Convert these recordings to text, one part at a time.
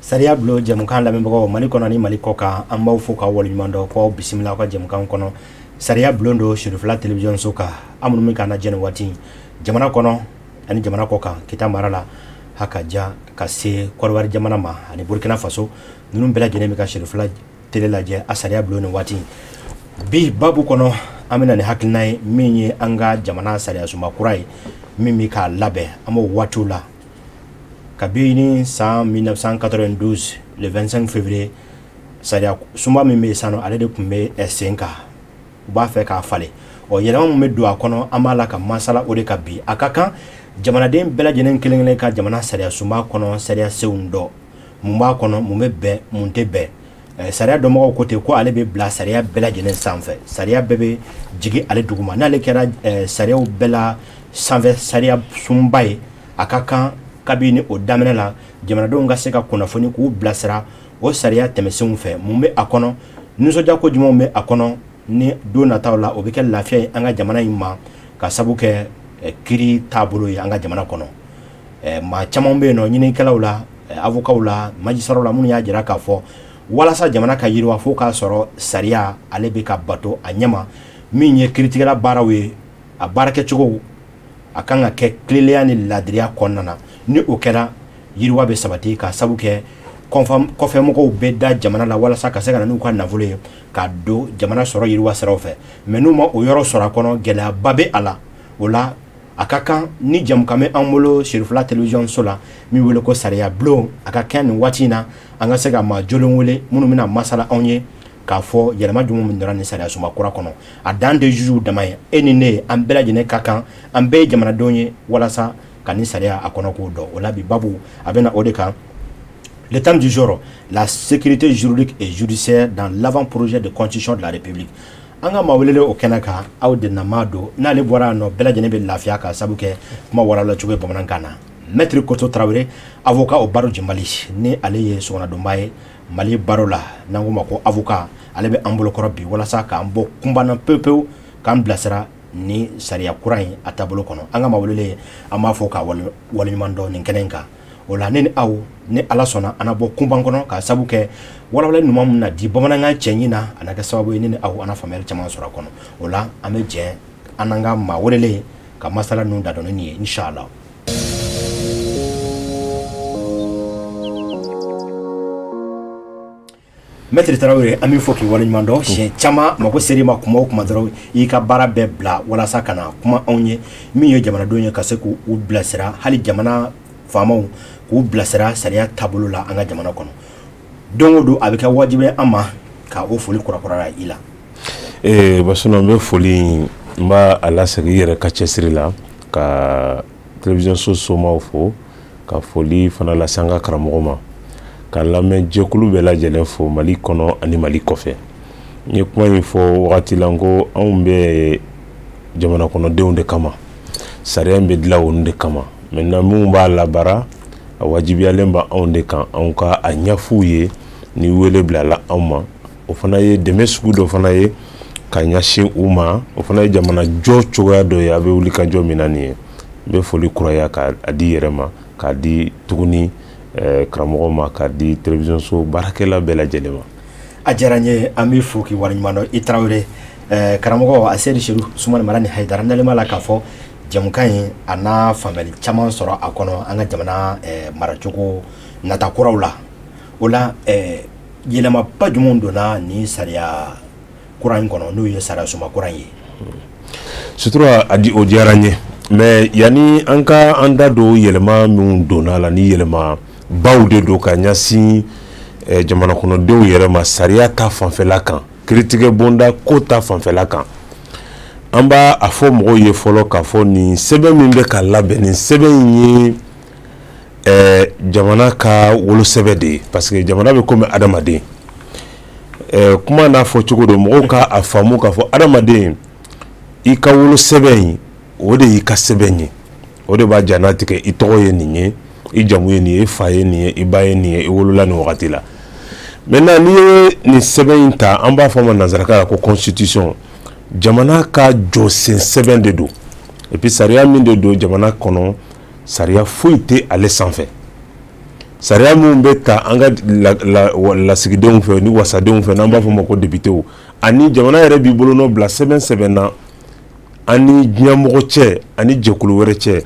Sariya bulon jɛmukan lamɛnbagaw Mali kɔnɔ ni Mali kɔ kan, an b'aw fo k'aw waleɲuman dɔn, k'aw bisimila aw ka jɛmukan kɔnɔ. Sariya bulon don Sirifila télévision so kan, an minnu bɛ k'an lajɛ nin waati jamana kɔnɔ ani jamana kɔ kan, Kita mara la ha ka ja ka se Kɔdiwari jamana ma ani Burkina Faso, ninnu bɛɛ lajɛlen bɛ ka Sirifila télé lajɛ a sariya bulon nin waati. Bi babu kɔnɔ, an bɛna ni hakilina ye min ye an ka jamana sariya sunba kura ye min bɛ k'a labɛn. An b'o waatiw la kabini san 1992, le 25 février, sariya sunba min bɛ yen sisan nɔ, ale de tun bɛ sen kan, u b'a fɛ k'a falen. Ɔ, yɛlɛma min bɛ don a kɔnɔ, an b'a la ka masala o de kan bi. A ka kan jamanaden bɛɛ lajɛlen kelen kelen ka jamana sariya sunba kɔnɔ sariya senw dɔn, mun b'a kɔnɔ, mun bɛ bɛn, mun tɛ bɛn. Sariya dɔnbagaw ko ten ko ale bɛ bila sariya bɛɛ lajɛlen sanfɛ, sariya bɛɛ bɛ jigin ale duguma. N'ale kɛra sariyaw bɛɛ la sanfɛ sariya sunba ye, a ka kan kabini o daminɛ la jamanadenw ka se ka kunnafoni k'u bilasira o sariya tɛmɛsenw fɛ, mun bɛ a kɔnɔ, nisɔndiya ko jumɛnw bɛ a kɔnɔ, ni don nataw la o bɛ kɛ lafiya ye an ka jamana in ma, ka sabu kɛ kiiri taabolo ye an ka jamana kɔnɔ. Maa caman bɛ yen nɔ, ɲinikɛlaw la, avocats la, magistrats la, minnu y'a jira k'a fɔ walasa jamana ka yiriwa, fo k'a sɔrɔ sariya ale bɛ ka bato a ɲɛma. Min ye kiiritigɛla baaraw ye, a baarakɛcogo a kan ka kɛ tilennenya ni laadiriya kɔnɔna na. Ni o kɛra, yiriwa bɛ sabati, ka sabu kɛ kɔfɛmɔgɔw bɛ da jamana la walasa ka se ka na n'u ka nafolo ye ka don jamana sɔrɔ yiriwa siraw fɛ. Mɛ n'u ma o yɔrɔ sɔrɔ a kɔnɔ, gɛlɛyaba bɛ a la. O la, a ka kan ni jamukan bɛ an bolo Sirifila télévision so la min wele ko sariya bulon, a ka kɛ nin waati in na an ka se ka maa jolen wele minnu bɛna masala anw ye k'a fɔ yɛlɛma jumɛn min donna nin sariya sunba kura kɔnɔ. A dan tɛ jugew dama ye, e ni ne, an bɛɛ lajɛlen ka kan, an bɛɛ ye jamanadenw ye, walasa ka nin sariya a kɔnɔ k'o dɔn. O la, bi babu a bɛ na o de kan. Le thème du jour, la sécurité juridique et judiciaire dans l'avant-projet de constitution de la République. An ka maa welelen o kɛnɛ kan, aw de nama don, n'ale bɔra yan nɔ, bɛɛ lajɛlen bɛ lafiya, ka sabu kɛ kuma walawala cogo ye bamanankan na. Maître Koto Tarawele, avocat au barreau du Mali, ni ale ye sɔgɔnadonba ye Mali barreau la, n'an ko ma ko avocat, ale bɛ an bolokɔrɔ bi walasa k'an bɔ kunbana pewu pewu, k'an bilasira ni sariya kura in a taabolo kɔnɔ. An ka maa welelen, an b'a fɔ k'a waleɲuman dɔn nin kɛnɛ in kan. O la, ne ni aw, ni Ala sɔnna, an na bɔ kunban kɔnɔ, ka sabu kɛ walawalali ɲuman min na di bamanankan cɛɲi na, a na kɛ sababu ye ne ni aw an na faamuyali caman sɔrɔ a kɔnɔ. O la, an bɛ jɛ an n'an ka maa welelen ka masala ninnu da dɔn ni nin ye, inshallah. Maître Tarawele, an b'i fɔ k'i waleɲuman dɔn. Siɲɛ caman mako ser'i ma, kuma o kuma dɔrɔn i ka baara bɛɛ bila walasa ka na kuma anw ye min ye jamanadenw ye, ka se k'u bilasira, hali jamana faamaw k'u bilasira sariya taabolo la an ka jamana kɔnɔ. Don o don a bɛ kɛ wajibi ye an ma ka o foli kurakuraya i la. Ee Basuna, n bɛ foli in, n b'a a lasegin i yɛrɛ ka cɛsiri la, ka télévision so somaw fo, ka foli fana lase an ka karamɔgɔ ma, ka lamɛn jɛkulu bɛɛ lajɛlen fo Mali kɔnɔ ani Mali kɔfɛ. N ye kuma in fɔ wagati la, n ko anw bɛ jamana kɔnɔdenw de kama, sariya in bɛ dilan olu de kama. Maintenant, minnu b'a labaara, a wajibiyalen bɛ anw de kan anw ka a ɲɛf'u ye. Ni wele bilala anw ma, o fana ye dɛmɛ sugu dɔ fana ye ka ɲɛsin u ma, o fana ye jamana jɔ cogoya dɔ ye. A bɛ wuli ka jɔ min na nin ye, n bɛ foli kuraya k'a di yɛrɛ ma, k'a di tuguni karamɔgɔ ma, k'a di télévision so baarakɛla bɛɛ lajɛlen ma. A diyara n ye, an b'i fo k'i waleɲuman dɔn, i Tarawele. Karamɔgɔ Asedi Sedu Sumani Marani Hayidara, n dalen b'a la k'a fɔ jamukan in a n'a faamuyali caman sɔrɔ a kɔnɔ an ka jamana maracogo nata kuraw la. O la, yɛlɛmaba jumɛn donna nin sariya kura in kɔnɔ, n'o ye sariya sunba kura in ye? Sutura a di, o diyara n ye. Mais yanni an ka an da don yɛlɛma minnu donna a la, ni yɛlɛma baw de don ka ɲɛsin jamana kɔnɔdenw yɛrɛ ma sariya ta fanfɛla kan, kiiritigɛ bonda ko ta fanfɛla kan, an b'a a fɔ mɔgɔw ye fɔlɔ k'a fɔ nin sɛbɛn min bɛ ka labɛn, nin sɛbɛn in ye jamana ka wolosɛbɛn de ye, parce que jamana bɛ komi adamaden. Kuma n'a fɔ cogo don, mɔgɔw ka a faamu k'a fɔ adamaden, i ka wolosɛbɛn in, o de y'i ka sɛbɛn ye, o de b'a janatigɛ i tɔgɔ ye nin ye, i jamu ye nin ye, i fa ye nin ye, i ba ye nin ye, i wolola nin wagati la. Maintenant, n'i ye nin sɛbɛn in ta, an b'a fɔ a ma nanzarakan na ko constitution, jamana ka jɔsen sɛbɛn de don. Et puis sariya min de don jamana kɔnɔ, sariya foyi tɛ ale sanfɛ. Sariya minnu bɛ ta an ka lasigidenw fɛ ni wasadenw fɛ, n'an b'a fɔ o ma ko députéw, ani jamana yɛrɛ b'i bolonɔ bila sɛbɛn sɛbɛn na ani diɲɛmɔgɔ cɛ ani jɛkulu wɛrɛ cɛ,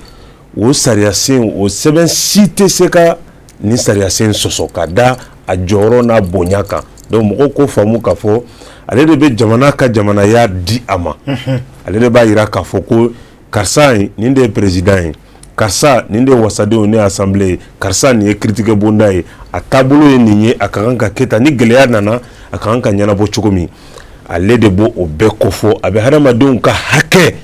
o sariya sen o sɛbɛn si tɛ se ka nin sariya sen sɔsɔ ka da a jɔyɔrɔ n'a bonya kan. Donc mɔgɔw ko faamu k'a fɔ ale de bɛ jamana ka jamanaya di a ma, ale de b'a jira k'a fɔ ko karisa nin de ye président ye, karisa nin de ye wasadenw ne ye assemblée ye, karisa nin ye kiiritigɛ bonda ye, a taabolo ye nin ye, a ka kan ka kɛ tan, ni gɛlɛya nana a ka kan ka ɲɛnabɔ cogo min, ale de b'o o bɛɛ kofɔ. A bɛ hadamadenw ka hakɛ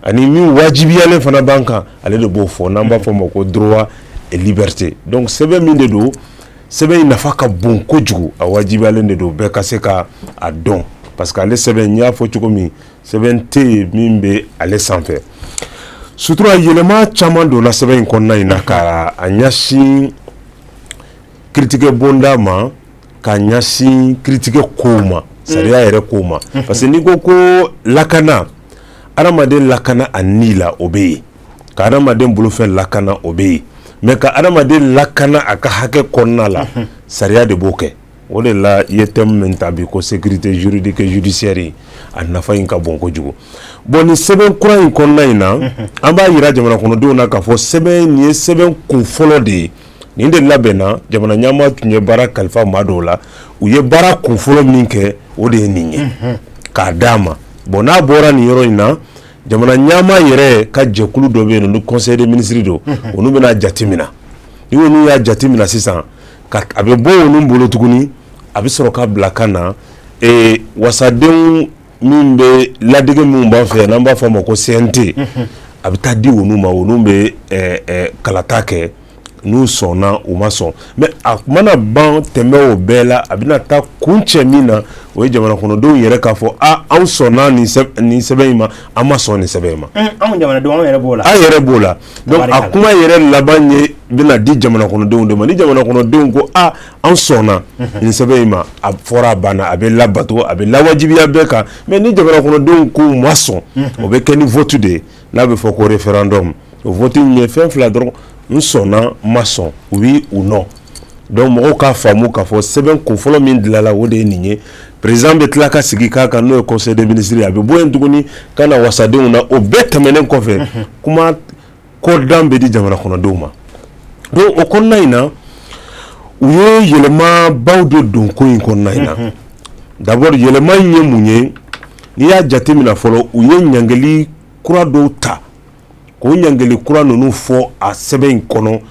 ani min wajibiyalen fana b'an kan, ale de b'o fɔ, n'an b'a fɔ o ma ko droit et liberté. Donc sɛbɛn min de don, sɛbɛn in nafa ka bon kojugu, a wajibiyalen de don bɛɛ ka se ka a dɔn, parce que ale sɛbɛn n y'a fɔ cogo min, sɛbɛn tɛ yen min bɛ ale sanfɛ. Sutura yɛlɛma caman donna sɛbɛn in kɔnɔna in na ka a ɲɛsin kiiritigɛ bonda ma, ka ɲɛsin kiiritigɛ kow ma, sariya yɛrɛ kow ma. Parce que n'i ko ko lakana, adamaden lakana a ni la, o bɛ yen, ka adamaden bolofɛn lakana, o bɛ yen, mais ka adamaden lakana a ka hakɛ kɔnɔna la, sariya de b'o kɛ. O de la i ye thème min ta bi ko sécurité juridique et judiciaire, a nafa in ka bon kojugu. Bon, nin sɛbɛn kura in kɔnɔna in na, an b'a yira jamana kɔnɔdenw na k'a fɔ sɛbɛn nin ye sɛbɛn kun fɔlɔ de ye. Nin de labɛnna, jamana ɲɛmaa tun ye baara kalifa maa dɔw la, u ye baara kun fɔlɔ min kɛ, o de ye nin ye k'a d'a ma. Bon, n'a bɔra nin yɔrɔ in na, jamana ɲɛmaa yɛrɛ ka jɛkulu dɔ bɛ yen ni conseil des ministres don, olu bɛna jateminɛ. Ni olu y'a jateminɛ sisan, a bɛ bɔ olu bolo tuguni, a bɛ sɔrɔ ka bila ka na wasadenw min bɛ ladege minnu b'an fɛ yan, n'an b'a fɔ a ma ko CNT, a bɛ taa di olu ma, olu bɛ kalata kɛ, n'u sɔnna u ma sɔn. Mais a mana ban tɛmɛ o bɛɛ la, a bɛna taa kuncɛ min na, o ye jamana kɔnɔdenw yɛrɛ k'a fɔ a anw sɔnna nin sɛbɛn in ma, an ma sɔn nin sɛbɛn in ma. Anw jamanadenw, anw yɛrɛ b'o la. An yɛrɛ b'o la. Donc a kuma yɛrɛ laban ye bɛna di jamana kɔnɔdenw de ma. Ni jamana kɔnɔdenw ko a an sɔnna nin sɛbɛn in ma, a fɔra a banna, a bɛ labato, a bɛ lawajibiya bɛɛ kan. Mais ni jamana kɔnɔdenw k'u ma sɔn, o bɛ kɛ ni vote de ye, n'a bɛ fɔ ko référendum. O vote in ye fɛn fila dɔrɔn, n sɔnna n ma sɔn, oui ou non. Donc mɔgɔw k'a faamu k'a fɔ sɛbɛn kun fɔlɔ min dilanla, o de ye nin ye. Président bɛ tila ka sigi k'a kan, n'o ye conseil des ministres ye, a bɛ bɔ yen tuguni ka na wasadenw na. O bɛɛ tɛmɛnen kɔfɛ, kuma kɔdan bɛ di jamana kɔnɔdenw ma. Donc o kɔnɔna in na, u ye yɛlɛmabaw de don ko in kɔnɔna in na. D'abord yɛlɛma in ye mun ye? N'i y'a jateminɛ fɔlɔ, u ye ɲangili kura dɔw ta, k'o ɲangili kura ninnu fɔ a sɛbɛn in kɔnɔ,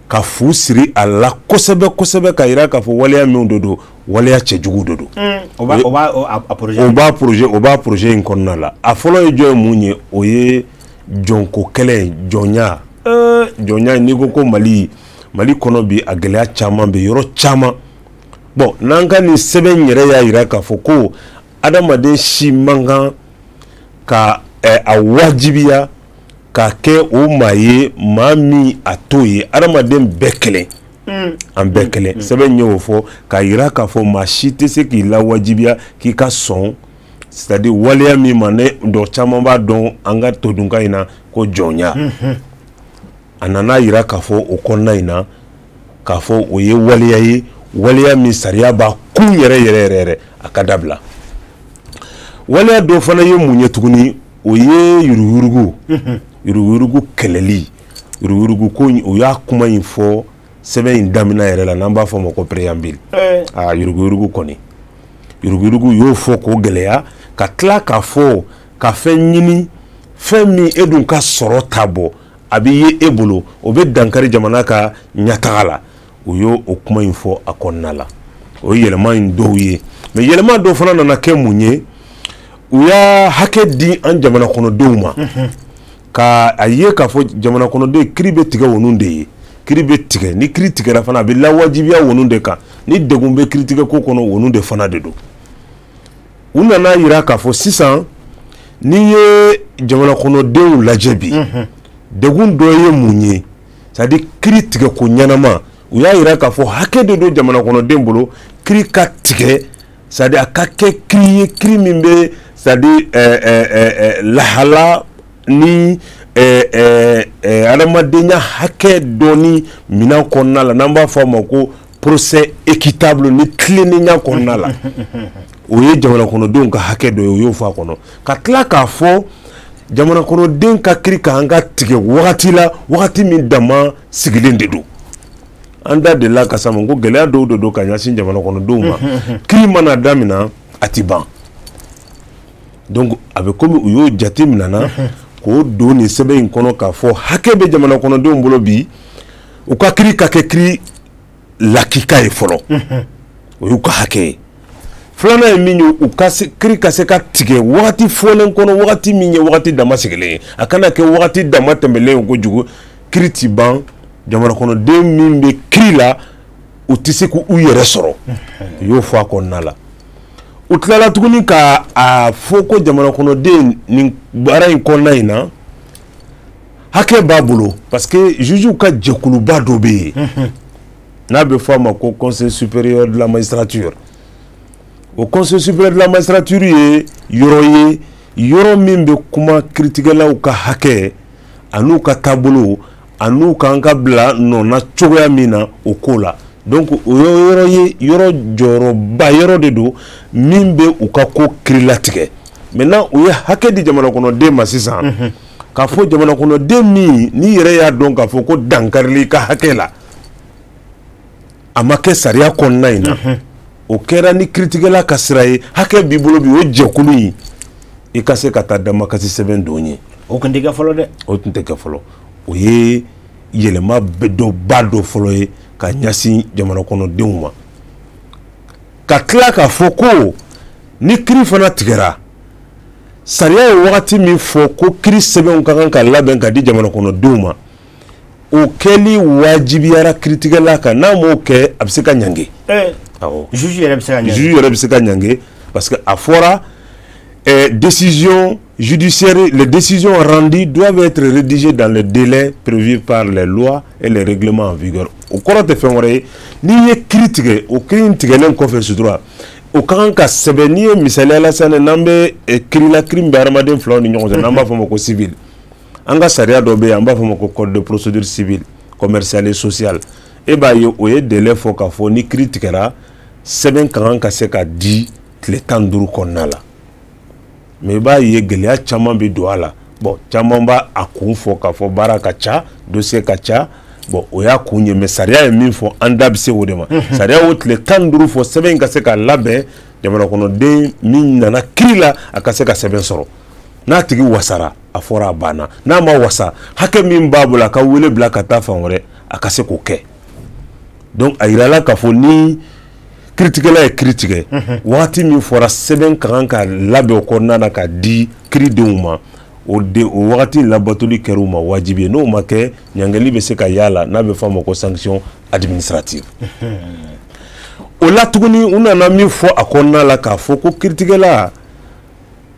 ka fu siri a la kosɛbɛ kosɛbɛ, ka yira k'a fɔ waleya min de don, waleya cɛjugu de don. O b'a projet in kɔnɔna la. A fɔlɔ ye jɔn ye mun ye? O ye jɔnko kɛlɛ ye, jɔnya. Jɔnya, n'i ko ko Mali kɔnɔ bi, a gɛlɛya caman bɛ yɔrɔ caman. Bon, n'an ka nin sɛbɛn yɛrɛ y'a yira k'a fɔ ko adamaden si man kan ka a wajibiya k'a kɛ o maa ye, maa min a t'o ye, adamaden bɛɛ kelen, an bɛɛ kelen. Sɛbɛn y'o fɔ k'a yira k'a fɔ maa si tɛ se k'i lawajibiya k'i ka sɔn, c'est à dire waleya min ma, ne dɔ caman b'a dɔn an ka todunkan in na ko jɔnya. A nana yira k'a fɔ o kɔnɔna in na k'a fɔ o ye waleya ye, waleya min sariya b'a kun yɛrɛ yɛrɛ yɛrɛ, a ka dabila. Waleya dɔ fana ye mun ye tuguni? O ye yuruguyurugu, yuruguyurugu kɛlɛli, yuruguyurugu ko o y'a kuma in fɔ sɛbɛn in daminɛ yɛrɛ la, n'an b'a fɔ o ma ko préambule. Aa, yuruguyurugu kɔni, yuruguyurugu y'o fɔ k'o gɛlɛya, ka tila k'a fɔ ka fɛn ɲini, fɛn min e dun ka sɔrɔ t'a bɔ, a bɛ ye e bolo, o bɛ dankari jamana ka ɲɛtaga la. U y'o o kuma in fɔ a kɔnɔna la. O ye yɛlɛma in dɔw ye. Mais yɛlɛma dɔw fana nana kɛ mun ye? U y'a hakɛ di an jamana kɔnɔdenw ma, ka a ye k'a fɔ jamana kɔnɔden kiiri bɛ tigɛ olu de ye, kiiri bɛ tigɛ, ni kiiri tigɛra fana a bɛ lawajibiya olu de kan, ni degun bɛ kiiritigɛ ko kɔnɔ olu de fana de don. U nana yira k'a fɔ sisan n'i ye jamana kɔnɔdenw lajɛ bi, degun dɔ ye mun ye? C'est à dire kiiri tigɛ ko ɲɛnama. U y'a yira k'a fɔ hakɛ de don jamana kɔnɔden bolo, kiiri ka tigɛ, c'est à dire a ka kɛ kiiri ye, kiiri min bɛ, c'est à dire lahala ni adamadenya hakɛ dɔɔni minɛn kɔnɔna la, n'an b'a fɔ a ma ko procès équitable ni tilennenya kɔnɔna la, o ye jamana kɔnɔdenw ka hakɛ dɔ ye, o y'o fɔ a kɔnɔ. Ka tila k'a fɔ jamana kɔnɔden ka kiiri ka kan ka tigɛ wagati la, wagati min dama sigilen de don. An da delila ka s'a ma ko gɛlɛya dɔw de don ka ɲɛsin jamana kɔnɔdenw ma. Kiiri mana daminɛ, a ti ban. Donc a bɛ komi u y'o jate minɛ na k'o don nin sɛbɛn in kɔnɔ, k'a fɔ hakɛ bɛ jamana kɔnɔdenw bolo bi, u ka kiiri ka kɛ kiiri lakika ye fɔlɔ, o y'u ka hakɛ ye. Filanan ye min ye, u ka kiiri ka se ka tigɛ wagati fɔlen kɔnɔ, wagati min ye wagati dama sigilen ye. A kana kɛ wagati dama tɛmɛlen ye kojugu, kiiri ti ban. Jamana kɔnɔden min bɛ kiiri la, u tɛ se k'u yɛrɛ sɔrɔ, u y'o fɔ a kɔnɔna la. U tilala tuguni ka a fɔ ko jamana kɔnɔden nin baara in kɔnɔna in na, hakɛ b'a bolo, parce que juges ka jɛkuluba dɔ bɛ yen n'a bɛ fɔ a ma ko Conseil supérieur de la magistrature. O Conseil supérieur de la magistrature ye yɔrɔ ye, yɔrɔ min bɛ kuma kiiritigɛlaw ka hakɛ an'u ka taabolo an'u kan ka bila nɔ na cogoya min na o ko la. Donc o ye yɔrɔ ye, yɔrɔ jɔyɔrɔba yɔrɔ de don min bɛ u ka ko kiiri latigɛ. Maintenant, u ye hakɛ di jamana kɔnɔden ma sisan, k'a fɔ jamana kɔnɔden min n'i yɛrɛ y'a dɔn k'a fɔ ko dankarili ka hakɛ la, a ma kɛ sariya kɔnɔna in na, o kɛra ni kiiritigɛla ka sira ye, hakɛ b'i bolo bi, o jɛkulu in, i ka se ka taa damakasi sɛbɛn don ye. O tun tɛ kɛ fɔlɔ dɛ. O tun tɛ kɛ fɔlɔ. O ye yɛlɛma dɔ ba dɔ fɔlɔ ye ka ɲɛsin jamana kɔnɔdenw ma. Ka tila k'a fɔ ko ni kiiri fana tigɛra, sariya ye wagati min fɔ ko kiiri sɛbɛnw ka kan ka labɛn ka di jamana kɔnɔdenw ma, o kɛli wajibiyara kiiritigɛla kan. N'a m'o kɛ, a bɛ se ka ɲange. Awɔ, juge yɛrɛ bɛ se ka ɲange. Juge yɛrɛ bɛ se ka ɲange, parce que a fɔra décision judiciaire, les décisions rendues doivent être rédigées dans les délais prévus par les lois et les règlements en vigueur. O kɔrɔ tɛ fɛn wɛrɛ ye, n'i ye kiiri tigɛ, o kiiri in tigɛlen kɔfɛ, sutura o ka kan ka sɛbɛn. N'i ye misaliya la sisan, n'an bɛ kiiri la, kiiri min bɛ hadamaden filaw ni ɲɔgɔn cɛ, n'an b'a fɔ o ma ko civil, an ka sariya dɔ bɛ yen, an b'a fɔ o ma ko Code de procédure civile, commerciale et sociale. E b'a ye, o ye délai fɔ k'a fɔ ni kiiri tigɛra, sɛbɛn ka kan ka se ka di tile 15 kɔnɔna la. Mais i b'a ye, gɛlɛya caman bɛ don a la. Bon, caman b'a a kun fɔ k'a fɔ baara ka ca, dossier ka ca. Bon, o y'a kun ye, mais sariya ye min fɔ, an da bɛ se o de ma. Sariya o tile 15 fɔ, sɛbɛn in ka se ka labɛn, jamana kɔnɔden min nana kiiri la, a ka se ka sɛbɛn sɔrɔ. N'a tigi wasara, a fɔra a banna. N'a ma wasa, hakɛ min b'a bolo, a ka wele bila ka taa fan wɛrɛ, a ka se k'o kɛ. Donc a yirala k'a fɔ ni kiiritigɛla ye kiiri tigɛ, waati min fɔra sɛbɛn ka kan ka labɛn o kɔnɔna na ka di kiiridenw ma, o de o wagati labatoli kɛra u ma wajibi ye. N'o ma kɛ, ɲangili bɛ se ka y'a la, n'a bɛ fɔ a ma ko sanction administrative. O la tuguni, u nana min fɔ a kɔnɔna la, k'a fɔ ko kiiritigɛla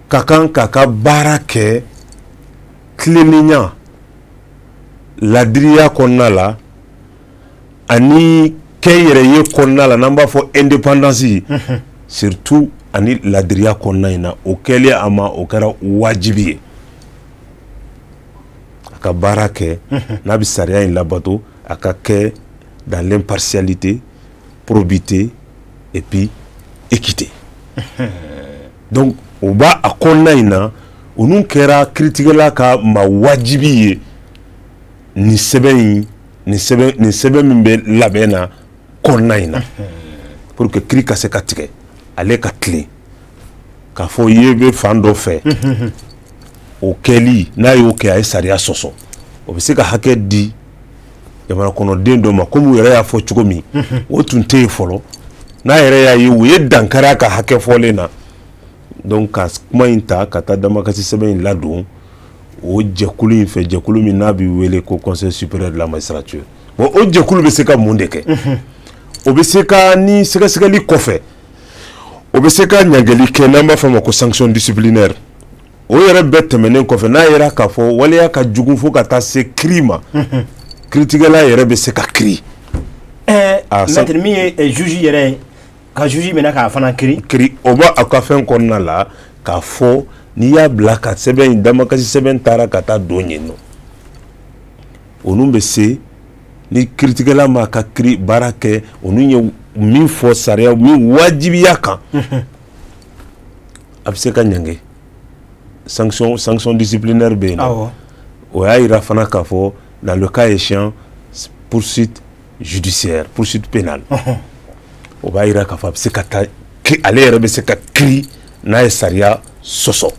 ka kan k'a ka baara kɛ tilennenya, ladiriya kɔnɔna la ani kɛnyɛrɛye kɔnɔna la, n'an b'a fɔ indépendance surtout, ani ladiriya kɔnɔna in na. O kɛlen a ma, o kɛra wajibi ye a ka baara kɛ, n'a bɛ sariya in labato, a ka kɛ dans l'impartialité, probité et puis équité. Donc o b'a a kɔnɔna in na, olu kɛra kiiritigɛla ka ma wajibi ye. Nin sɛbɛn in, nin sɛbɛn min bɛ labɛn na kɔnɔna in na, pour que kiiri ka se ka tigɛ, ale ka tilen k'a fɔ i ye bɛ fan dɔ fɛ, o kɛli, n'a y'o kɛ, a ye sariya sɔsɔ, o bɛ se ka hakɛ di jamana kɔnɔden dɔ ma, komi u yɛrɛ y'a fɔ cogo min, o tun tɛ yen fɔlɔ. N'a yɛrɛ y'a ye u ye dankari a ka hakɛ fɔlen na, donc ka kuma in ta ka taa damakasi sɛbɛn in ladon o jɛkulu in fɛ, jɛkulu min n'a bɛ wele ko Conseil supérieur de la magistrature. Bon, o jɛkulu bɛ se ka mun de kɛ? O bɛ se ka ni sɛgɛsɛgɛli kɔfɛ, o bɛ se ka ɲangili kɛ, n'an b'a fɔ a ma ko sanction disciplinaire. O yɛrɛ bɛɛ tɛmɛnen kɔfɛ, n'a yera k'a fɔ waleya ka jugu fo ka taa se kiiri ma, kiiritigɛla yɛrɛ bɛ se ka kiiri. Maître, min ye juge yɛrɛ ye, ka juge minɛ k'a fana kiiri. Kiiri, o b'a a ka fɛn kɔnɔna la k'a fɔ N'i y'a bila ka sɛbɛn in, damakasi sɛbɛn taara ka taa don yen nɔ, olu bɛ se ni kiiritigɛla ma ka kiiri baara kɛ, olu ye min fɔ sariya min wajibiya kan, a bɛ se ka ɲange. Sanction disciplinaire bɛ yen nɔ. O y'a yira fana k'a fɔ, dans le cas échéant, poursuite judiciaire, poursuite pénale. O b'a yira k'a fɔ a bɛ se ka taa, ale yɛrɛ bɛ se ka kiiri n'a ye sariya sɔsɔ.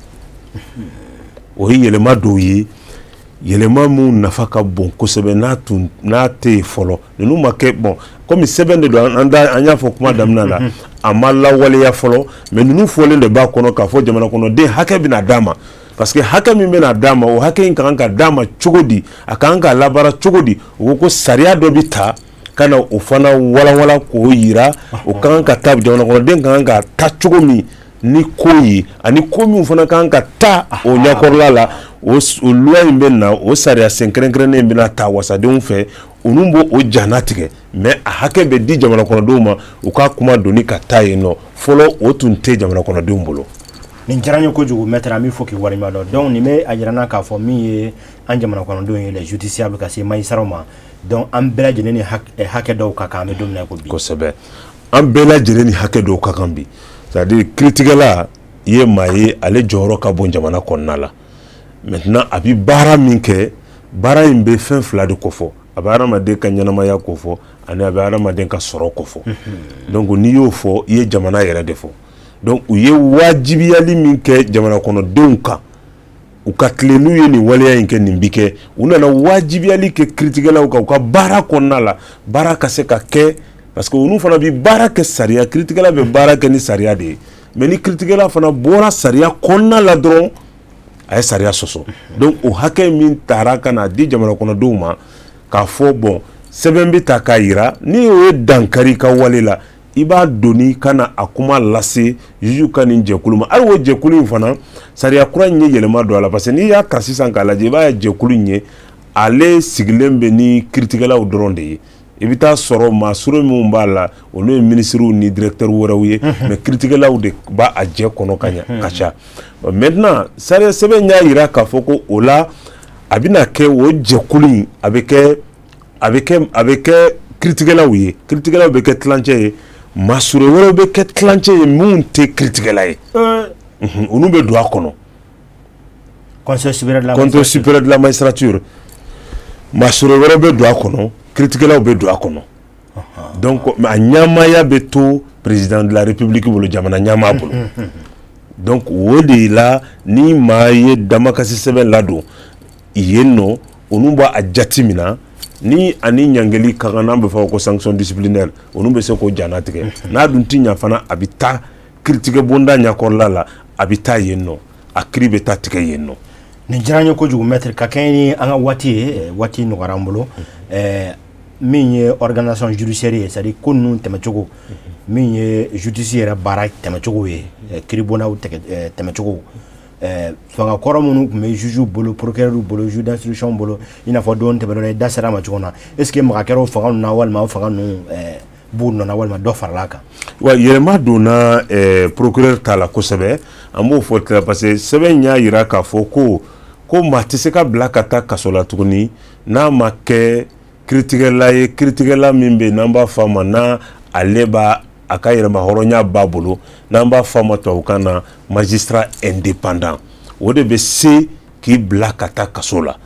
O ye yɛlɛma dɔw ye, yɛlɛma mun nafa ka bon kosɛbɛ. N'a tun n'a tɛ yen fɔlɔ, ninnu ma kɛ. Bon, komi sɛbɛn de don, an da an y'a fɔ kuma daminɛ la, a ma lawaleya fɔlɔ, mais ninnu fɔlen de b'a kɔnɔ k'a fɔ jamana kɔnɔden hakɛ bɛna d'a ma, parce que hakɛ min bɛna d'a ma, o hakɛ in ka kan ka d'a ma cogo di, a ka kan ka labaara cogo di? O ko sariya dɔ bɛ ta ka na o fana walawala k'o yira. O ka kan ka taa, jamana kɔnɔden ka kan ka taa cogo min ni ko ye, ani ko min fana ka kan ka taa o ɲɛkɔrɔla la, o loi in bɛ na, o sariya sen kɛrɛnkɛrɛnnen in bɛna ta wasadenw fɛ, olu b'o o jana tigɛ. Mais a hakɛ bɛ di jamana kɔnɔdenw ma, u ka kuma doni ka taa yen nɔ. Fɔlɔ, o tun tɛ jamana kɔnɔdenw bolo. Nin diyara n ye kojugu, maître, an b'i fo k'i waleɲuman dɔn. Donc nin bɛ a yira n na k'a fɔ min ye an jamana kɔnɔdenw ye, les justiciables, ka se magistrats ma, donc an bɛɛ lajɛlen ni hakɛ dɔw ka kan, an bɛ don min na i ko bi. Kosɛbɛ, an bɛɛ lajɛlen ni hakɛ dɔw ka kan bi. C'est à dire, kiiritigɛla ye maa ye, ale jɔyɔrɔ ka bon jamana kɔnɔna la. Maintenant, a bɛ baara min kɛ, baara in bɛ fɛn fila de kofɔ: a bɛ hadamaden ka ɲɛnamaya kofɔ, ani a bɛ hadamaden ka sɔrɔ kofɔ. Donc n'i y'o fɔ, i ye jamana yɛrɛ de fɔ. Donc u ye wajibiyali min kɛ jamana kɔnɔdenw kan, u ka tilen n'u ye nin waleya in kɛ, nin bi kɛ. U nana wajibiyali kɛ kiiritigɛlaw kan u ka baara kɔnɔna la, baara ka se ka kɛ, parce que olu fana bi baara kɛ sariya, kiiritigɛla bɛ baara kɛ ni sariya de ye. Mais ni kiiritigɛla fana bɔra sariya kɔnɔna la dɔrɔn, a ye sariya sɔsɔ. Donc o hakɛ min taara ka na di jamana kɔnɔdenw ma k'a fɔ, bon, sɛbɛn bɛ ta k'a yira ni o ye dankari ka wale la, i b'a doni ka na a kuma lase juge ka nin jɛkulu ma. Hali o jɛkulu in fana, sariya kura in ye yɛlɛma don a la, parce que n'i y'a ta sisan k'a lajɛ, i b'a ye jɛkulu in ye, ale sigilen bɛ ni kiiritigɛlaw dɔrɔn de ye. I bɛ taa sɔrɔ maa surun minnu b'a la, olu ye minisiriw ni directeur wɛrɛw ye, mais kiiritigɛlaw de b'a a jɛ kɔnɔ ka ɲa ka ca. Maintenant, sariya sɛbɛn y'a yira k'a fɔ ko o la, a bɛna kɛ o jɛkulu in, a bɛ kɛ kiiritigɛlaw ye, kiiritigɛlaw bɛ kɛ tilancɛ ye, maa surun wɛrɛw bɛ kɛ tilancɛ ye minnu tɛ kiiritigɛla ye, olu bɛ don a kɔnɔ. Conseil supérieur de la Conseil supérieur de la magistrature, maa surun wɛrɛw bɛ don a kɔnɔ, kiiritigɛlaw bɛ don a kɔnɔ. Donc a ɲɛmaaya bɛ to président de la République bolo, jamana ɲɛmaa bolo. Donc o de la, ni maa ye damakasi sɛbɛn ladon yen nɔ, olu b'a jate minɛ ni ani ɲangeli ka kan, n'an bɛ fɔ ko sanction disciplinaire, olu bɛ se k'o jana tigɛ. N'a dun ti ɲa fana, a bɛ taa kiiritigɛ bonda ɲɛkɔrɔla la, a bɛ taa yen nɔ, a kiiri bɛ taa tigɛ yen nɔ. Nin diyara n ye kojugu, maître. Ka kɛɲɛ ni an ka waati ye, waati nɔgɔyara an bolo, min ye organisation judiciaire ye, c'est à dire ko ninnu tɛmɛcogo, min ye justice yɛrɛ baara tɛmɛcogo ye, kiiribondaw tɛmɛcogo, fanga kɔrɔ minnu tun bɛ juge bolo, procureur bolo, juge d'instruction bolo, i n'a fɔ don tɛmɛnen i da sera a ma cogo min na, est ce que maga kɛra o fanga ninnu na, walima o fanga ninnu b'u nɔ na, walima dɔ farala a kan? Wa yɛlɛma donna procureur ta la kosɛbɛ, an b'o fɔ tɛ, parce que sɛbɛn y'a yira k'a fɔ ko maa tɛ se ka bila ka taa kaso la tuguni n'a ma kɛ kiiritigɛla ye, kiiritigɛla min bɛ yen n'an b'a fɔ a ma n'a ale b'a a ka yɛlɛma hɔrɔnya b'a bolo, n'an b'a fɔ a ma tubabukan na magistrat indépendant, o de bɛ se k'i bila ka taa kaso la.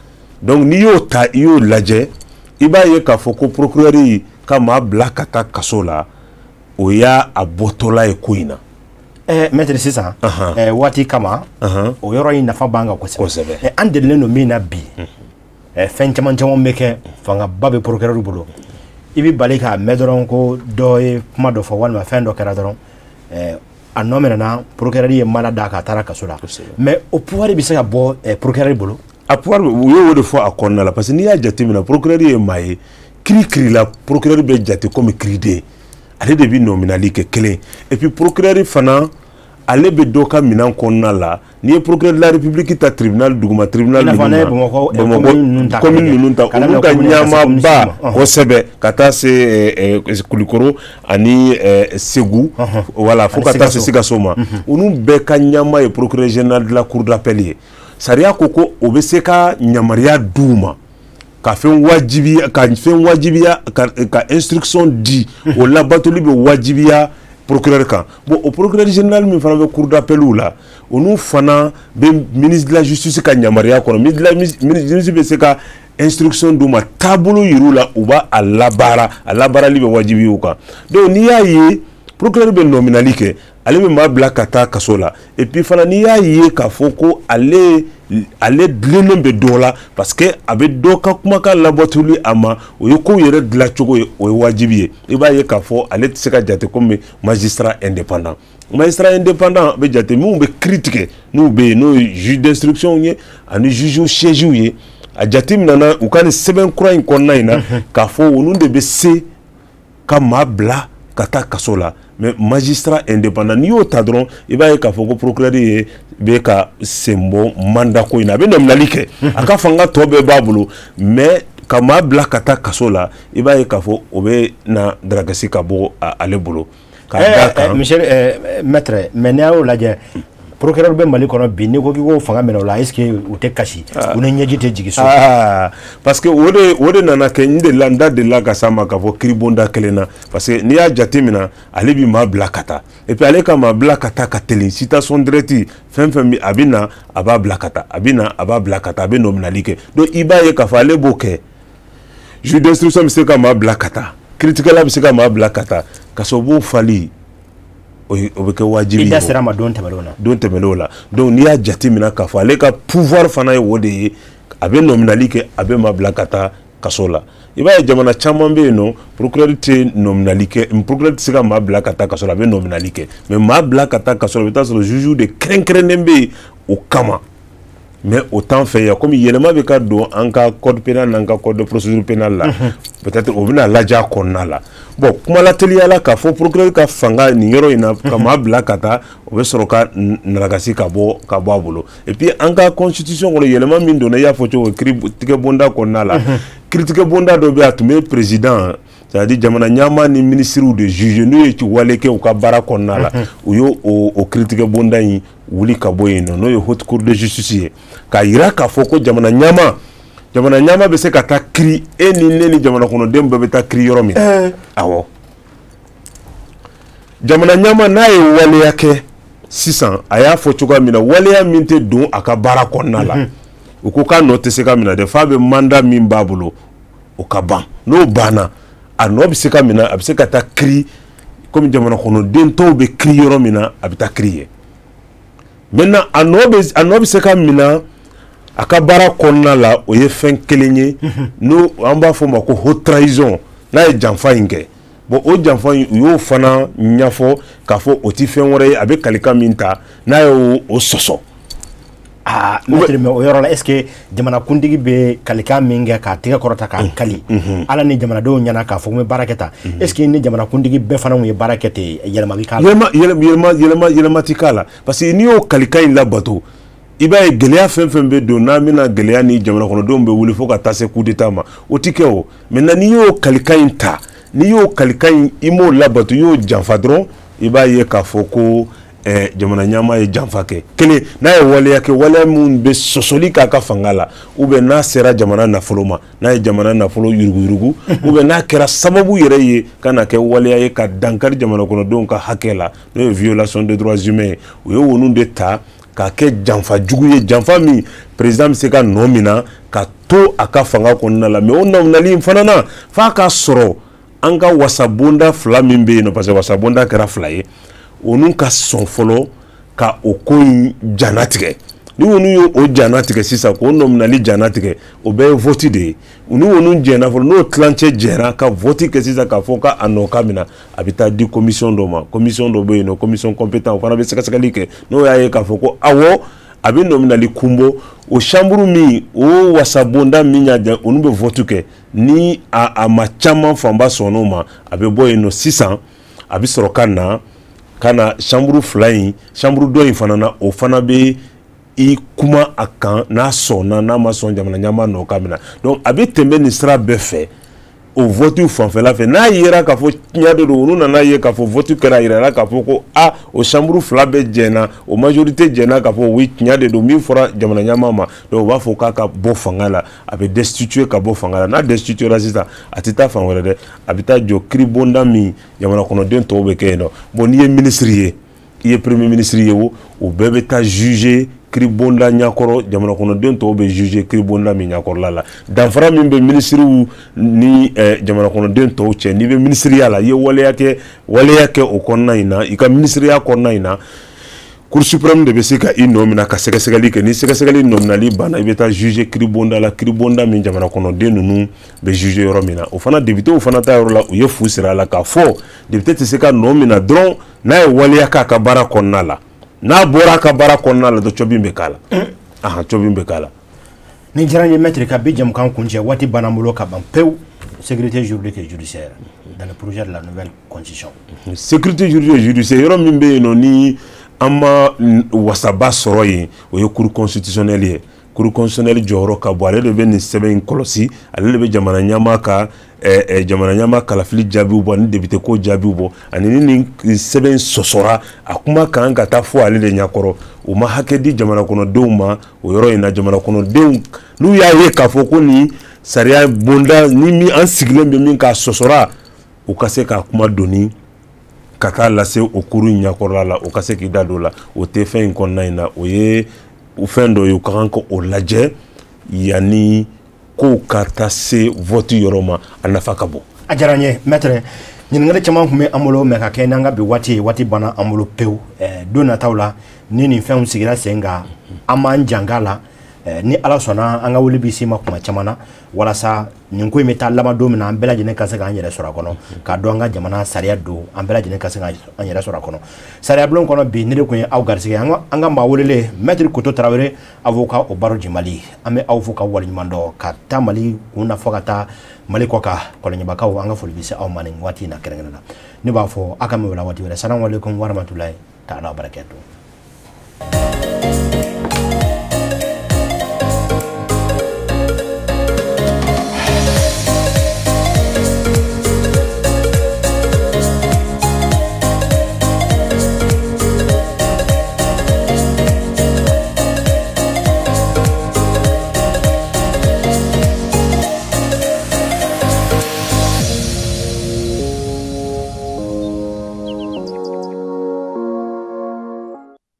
Donc n'i y'o ta, i y'o lajɛ, i b'a ye k'a fɔ ko procureur ka maa bila ka taa kaso la, o y'a a bɔtɔla ye ko in na. Maître, sisan waati kama, o yɔrɔ in nafa b'an kan kosɛbɛ. Kosɛbɛ. An delilen don min na bi, fɛn caman caman bɛ kɛ, fangaba bɛ procureur bolo. I bɛ bali k'a mɛn dɔrɔn ko dɔ ye kuma dɔ fɔ walima fɛn dɔ kɛra dɔrɔn, a nɔ minɛna, procureur ye mana d'a kan, a taara kaso la. Mais o pouvoir bɛ se ka bɔ procureur bolo? A pouvoir, u y'o de fɔ a kɔnɔna la, parce que n'i y'a jateminɛ, procureur ye maa ye, kiiri kiiri la, procureur bɛ jate komi kiiriden, ale de bɛ nɔminali kɛ kelen. Et puis procureur fana, Ale bɛ dɔ ka minɛn kɔnɔna la. N'i ye procureur de la République ta tribunal duguma, tribunal duguma, commune ninnu ta, olu ka ɲɛmaaba kosɛbɛ, ka taa se Kulukoro ani Segu, voilà, fo ka taa se Sikaso ma, olu bɛɛ ka ɲɛmaa ye procureur général de la cour d'appel ye. Sariya ko ko o bɛ se ka yamaruya d'u ma ka fɛn wajibiya, ka fɛn wajibiya, ka instruction di, o labatoli bɛ wajibiya procureur kan. Bon, o procureur général min fana bɛ cour d'appel la, olu fana bɛ ministre de la justice ka yamaruya kɔnɔ. Ministre bɛ se ka instruction d'u ma, taabolo yir'u la, u b'a a labaara, a labaarali bɛ wajibiya u kan. Donc n'i y'a ye procureur bɛ nɔminali kɛ, ale bɛ maa bila ka taa kaso la. Et puis fana, n'i y'a ye k'a fɔ ko ale dilennen bɛ dɔ la, parce que a bɛ dɔ ka kumakan labatoli a ma, o ye kow yɛrɛ dilancogo ye, o ye wajibi ye. I b'a ye k'a fɔ ale tɛ se ka jate komi magistrat indépendant. Magistrat indépendant bɛ jate minnu bɛ kiiri tigɛ n'u bɛ yen, n'o ye juge d'instruction ye ani juge siège ye. A jate minɛna u ka nin sɛbɛn kura in kɔnɔna in na k'a fɔ olu de bɛ se ka maa bila ka taa kaso la. Mais magistrat indépendant, n'i y'o ta dɔrɔn, i b'a ye k'a fɔ ko procureur ye bɛ ka sen bɔ mandat ko in na. A bɛ nɔminali kɛ, a ka fanga tɔ bɛɛ b'a bolo, mais ka maa bila ka taa kaso la, i b'a ye k'a fɔ o bɛ na daragasi ka bɔ ale bolo. K'a d'a kan, monsieur maître, mais n'i y'o lajɛ, procureur bɛ Mali kɔnɔ bi, n'i ko k'i k'o fanga minɛ o la, est-ce que u tɛ kasi, u ni ɲɛji tɛ jigin so? Parce que o de nana kɛ n delila, n da delila ka s'a ma k'a fɔ kiiribonda kelen na, parce que n'i y'a jate minɛ, ale bi maa bila ka taa, et puis ale ka maa bila ka taa ka teli. Citation directe, fɛn fɛn bi, a bɛ na, a b'a bila ka taa, a bɛ na, a b'a bila ka taa, a bɛ nɔminali kɛ. Donc i b'a ye k'a fɔ ale b'o kɛ. Juge d'instruction bɛ se ka maa bila ka taa, kiiritigɛla bɛ se ka maa bila ka taa, kasobon fali, o bɛ kɛ wajibi ye. I da sera a ma don tɛmɛnlenw na. Don tɛmɛnlenw la. Donc n'i y'a jate minɛ k'a fɔ ale ka pouvoir fana ye o de ye, a bɛ nɔminali kɛ, a bɛ maa bila ka taa kaso la. I b'a ye jamana caman bɛ yen nɔ, procureur tɛ nɔminali kɛ, procureur tɛ se ka maa bila ka taa kaso la, a bɛ nɔminali kɛ, mais maa bila ka taa kaso la, i bɛ taa sɔrɔ juge de kɛrɛnkɛrɛnnen bɛ yen o kama. Mais o t'an fɛ yan. Komi yɛlɛma bɛ ka don an ka code pénal n'an ka code de procédure pénale la, peut-être o bɛna lajɛ a kɔnɔna la. Bon, kuma lateliya la, k'a fɔ procureur ka fanga nin yɔrɔ in na ka maa bila ka taa, o bɛ sɔrɔ ka narakasi ka bɔ a bolo. Et puis an ka constitution kɔnɔ, yɛlɛma min donna, i y'a fɔ cogo, kiiritigɛ bonda kɔnɔna la, kiiritigɛ bonda dɔ bɛ yen, a tun bɛ président, c'est à dire jamana ɲɛmaa ni ministres de juge n'u ye wale kɛ u ka baara kɔnɔna la, u y'o o kiiritigɛ bonda in wuli ka bɔ yen nɔ, n'o ye haute cour de justice ye, k'a yira k'a fɔ ko jamana ɲɛmaa bɛ se ka taa kiiri, e ni ne ni jamana kɔnɔden bɛɛ bɛ taa kiiri yɔrɔ min. Awɔ, jamana ɲɛmaa n'a ye waleya kɛ sisan, a y'a fɔ cogoya min na, waleya min tɛ don a ka baara kɔnɔna la, u ko k'a nɔ tɛ se ka minɛ dɛ, f'a bɛ mandat min b'a bolo, o ka ban. N'o banna, a nɔ bɛ se ka minɛ, a bɛ se ka taa kiiri komi jamana kɔnɔden tɔw bɛ kiiri yɔrɔ min na, a bɛ taa kiiri yen. Maintenant, a nɔ bɛ se ka minɛ a ka baara kɔnɔna la, o ye fɛn kelen ye, n'o an b'a fɔ o ma ko haute trahison, n'a ye janfa in kɛ. Bon, o janfa in, u y'o fana ɲɛfɔ k'a fɔ o ti fɛn wɛrɛ ye, a bɛ kalikan min ta, n'a y'o o sɔsɔ. Aa maître, mais o yɔrɔ la, est ce que jamanakuntigi bɛ kalikan min kɛ k'a tɛgɛ kɔrɔta k'a kali ala ni jamanadenw ɲɛna k'a fɔ ko n bɛ baara kɛ tan, est ce que ni jamanakuntigi bɛɛ fana kun ye baara kɛ ten, yɛlɛma bɛ k'a la? Yɛlɛma, yɛlɛma, yɛlɛma, yɛlɛma ti k'a la, parce que n'i y'o kalikan in labato, i b'a ye gɛlɛya fɛn fɛn bɛ don n'a bɛna gɛlɛya ni jamana kɔnɔdenw bɛ wuli fo ka taa se coup d'état ma, o ti kɛ. O maintenant, n'i y'o kalikan in ta, n'i y'o kalikan in, i m'o labato, i y'o janfa dɔrɔn, i b'a ye k'a fɔ ko jamana ɲɛmaa ye janfa kɛ. Kelen, n'a ye waleya kɛ, waleya min bɛ sɔsɔli k'a ka fanga la, ou bien n'a sera jamana nafolo ma, n'a ye jamana nafolo yuruguyurugu, ou bien n'a kɛra sababu yɛrɛ ye ka na kɛ waleya ye ka dankari jamana kɔnɔdenw ka hakɛ la, n'o ye violation des droits humains ye, u ye olu de ta k'a kɛ janfa jugu ye, janfa min président bɛ se ka nɔ min na ka to a ka fanga kɔnɔna la. Mais o nɔminali in fana na, f'a ka sɔrɔ an ka wasabonda fila min bɛ yen nɔ, parce que wasabonda kɛra fila ye, olu ka sɔn fɔlɔ ka o ko in janatigɛ. Ni olu ye o janatigɛ sisan, k'o nɔminali janatigɛ, o bɛɛ ye vote de ye. Ni olu jɛnna fɔlɔ, n'o tilancɛ jɛra ka vote kɛ sisan k'a fɔ k'a nɔ ka minɛ, a bɛ taa di commission dɔ ma. Commission dɔ bɛ yen nɔ, commission compétent, o fana bɛ sɛgɛsɛgɛli kɛ. N'o y'a ye k'a fɔ ko awɔ, a bɛ nɔminali kun bɔ, o chambre min, o wasabonda min y'a jɛ, olu bɛ vote kɛ. Ni a ma caman fanba sɔnn'o ma, a bɛ bɔ yen nɔ sisan, a bɛ sɔrɔ ka na Ka na chambre fila in, chambre dɔ in fana na, o fana bɛ i kuma a kan, n'a sɔnna, n'a ma sɔn, jamana ɲɛmaa nɔ ka minɛ. Donc a bɛ tɛmɛ nin sira bɛɛ fɛ. O vote fanfɛla fɛ, n'a yera k'a fɔ tiɲɛ de don, olu nana ye k'a fɔ vote kɛra, a yirala k'a fɔ ko a o chambre fila bɛɛ jɛnna, o majorité jɛnna k'a fɔ oui, tiɲɛ de don min fɔra jamana ɲɛmaa ma. Donc u b'a fɔ k'a ka bɔ fanga la, a bɛ destituer ka bɔ fanga la. N'a destituera sisan, a tɛ taa fan wɛrɛ dɛ, a bɛ taa jɔ kiiribonda min jamana kɔnɔden tɔw bɛ kɛ yen nɔ. Bon, n'i ye ministre ye, i ye premier ministre ye o, o bɛɛ bɛ taa juger kiiribonda ɲakɔrɔ, jamana kɔnɔden tɔw bɛ juger kiiribonda min ɲakɔrɔla la. Danfara min bɛ minisiriw ni jamana kɔnɔden tɔw cɛ, n'i bɛ minisiriya la, i ye waleya kɛ, waleya kɛ o kɔnɔna in na, i ka minisiriya kɔnɔna in na, Cour suprême de bɛ se ka i nɔ minɛ ka sɛgɛsɛgɛli kɛ. Ni sɛgɛsɛgɛli nɔ minɛli banna, i bɛ taa juger kiiribonda la, kiiribonda min jamana kɔnɔden ninnu bɛ juger yɔrɔ min na. O fana, députéw fana ta yɔrɔ la, u ye fu siri a la k'a fɔ député tɛ se ka nɔ minɛ dɔrɔn n'a ye waleya k'a ka baara kɔnɔna la. N'a bɔra a ka baara kɔnɔna la dɔrɔn, cɔbin bɛ k'a la, ahan, cɔbin bɛ k'a la. Ni diyara n ye, maître, ka bi jamukan kuncɛ, waati banna n bolo ka ban pewu. Sécurité juridique et judiciaire dans le projet de la nouvelle constitution. Sécurité juridique et judiciaire, yɔrɔ min bɛ yen nɔ ni an ma wasaba sɔrɔ yen, o ye Cour constitutionnelle ye. Cour constitutionnelle jɔyɔrɔ ka bon. Ale de bɛ nin sɛbɛn in kɔlɔsi, ale de bɛ jamana ɲɛmaa ka jamana ɲɛmaa kalafili jaabiw bɔ ani député ko jaabiw bɔ, ani ni nin sɛbɛn sɔsɔra, a kuma kan ka taa fɔ ale de ɲɛkɔrɔ. U ma hakɛ di jamana kɔnɔdenw ma o yɔrɔ in na. Jamana kɔnɔdenw, n'u y'a ye k'a fɔ ko nin sariya bonda ni min an sigilen bɛ min k'a sɔsɔra, u ka se k'a kuma doni ka taa lase o kuru in ɲɛkɔrɔla la, o ka se k'i da don o la. O tɛ fɛn in kɔnɔna in na. O ye fɛn dɔ ye, u ka kan ka o lajɛ yanni kow ka taa se vote yɔrɔ ma. A nafa ka bon. A diyara n ye, maître. Ɲininkali caman tun bɛ an bolo, mais ka kɛ n'an ka bi waati ye, waati banna an bolo pewu. Don nataw la, ni nin fɛnw sigira sen kan, an b'an janka la. Ni Ala sɔnna, an ka wuli bɛ s'i ma kuma caman na, walasa nin ko in bɛ taa laban don min na, an bɛɛ lajɛlen ka se k'an yɛrɛ sɔrɔ a kɔnɔ, k'a dɔn an ka jamana sariya don, an bɛɛ lajɛlen ka se k'an yɛrɛ sɔrɔ a kɔnɔ. Sariya bulon kɔnɔ bi, ne de tun ye aw garisɛgɛ, an ka maa welelen, maître Koto Tarawele, avocat au barreau du Mali. An bɛ aw fo ka waleɲuman dɔn, ka taa Mali kun na fɔ ka taa Mali kɔ kan. Kɔlɔnjɛbakaw, an ka foli bɛ se aw ma nin waati in na kɛrɛnkɛrɛn na. Ne b'a fɔ aw ka mɛn o la waati wɛrɛ. Salamu aleykum warahmatulahi taala wabarakatuh.